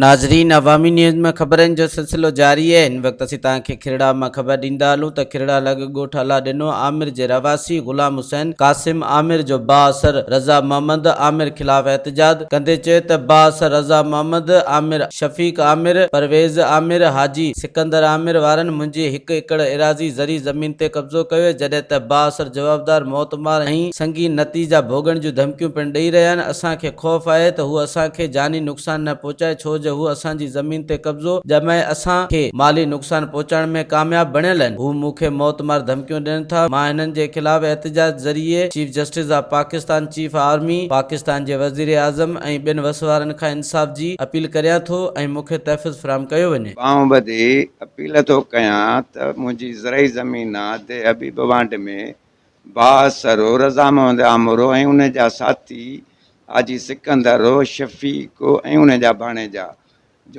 ناظرين عوامي نيوز ۾ خبرن جو سلسلو جاري آهي هن وقت اسين توهان کي کهڙا مان خبر ڏيندا هلون ته کهڙا لڳ ڳوٺ الله ڏنو عامر جي رهواسي غلام حسين قاسم عامر جو بااثر رضا محمد عامر خلاف احتجاج ڪندي چيو ته بااثر رضا محمد عامر، شفيق عامر، پرويز عامر، حاجي سڪندر عامر وارن منهنجي هڪ ايڪڙ ايراضي زرعي زمين تي قبضو ڪيو جڏهن ته بااثر جوابدار موتمار ۽ سنگين نتيجا ڀوڳڻ جون ڌمڪيون پڻ ڏئي رهيا آهن اسان کي خوف آهي ته هو اسان کي جاني نقصان نه پهچائي ڇو جو هو اسان جي زمين تي قبضو ڄمائي اسان کي مالي نقصان پهچائڻ ۾ ڪامياب بڻيل آهن هو مون کي موت مار ڌمڪيون ڏين ٿا مان هنن جي خلاف احتجاج ذريعي chief justice of Pakistan chief army Pakistan جي وزيراعظم ۽ ٻين وس وارن کان انصاف جي اپيل ڪريان ٿو ۽ مون کي تحفظ فراهم ڪيو وڃي. ٻانهن ٻڌي اپيل ٿو ڪيان ته منهنجي زرعي زمين ديهه حبيب وانڍ ۾ بااثر رضا محمد آمرو ۽ ان جا ساٿي حاجي سڪندر، شفيق ۽ ان جا ڀاڻيجا،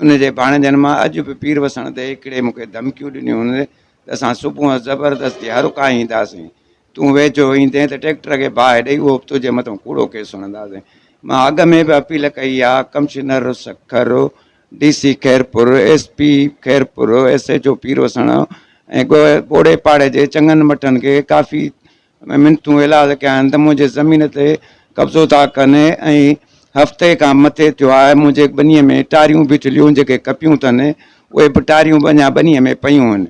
ان جي ڀاڻيجن مان اڄ به پير وسڻ تي هڪڙي مون کي ڌمڪيون ڏنيون هن ته اسان صبح زبردستي هر ڪاهي اينداسين، تون ويجهو ايندين ته ٽريڪٽر کي باهه ڏئي اهو به تنهنجي مٿان ڪوڙو ڪيس هڻنداسين. مان اڳ ۾ به اپيل ڪئي آ commissioner Sukkur, D C Khairpur, S P Khairpur, S H O Pir Wasan ۽ ڳوڙهي پاڙي جي چڱن مٺن کي ڪافي منٿون ايلاز ڪيا آهن ته منهنجي زمين تي قبضو ٿا ڪن ۽ هفتي کان مٿي ٿيو آهي منهنجي ٻنيء ۾ ٽاريون بيٺليون جيڪي ڪپيون اٿن اهي به ٽاريون به اڃا ٻنيء ۾ پيون آهن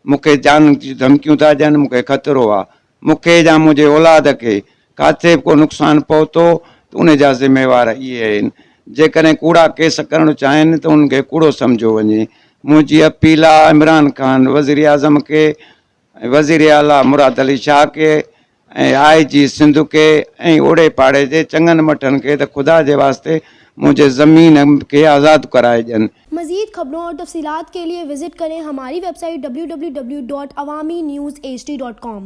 مون کي جان جون ڌمڪيون ٿا ڏين مون کي خطرو آهي مون کي يا منهنجي اولاد کي ڪاٿي به ڪو نقصان پهتو ته ان جا ذميوار اهي آهن. جيڪڏهن ڪوڙا ڪيس ڪرڻ چاهين ته انهن کي ڪوڙو سمجهيو وڃي. منهنجي اپيل آهي عمران خان وزيراعظم کي ۽ وزيراعليٰ مراد علي شاهه کي ۽ آء جي سنڌ کي ۽ اوڙي پاڙي جي چڱن مٺن کي ته خدا جي واسطي منهنجي زمين کي آزاد ڪرائي ڏين. مزيد خبرون اور تفصيلات کے لئے وزٽ ڪرين ھماري web site www.awamiNewsHD.com.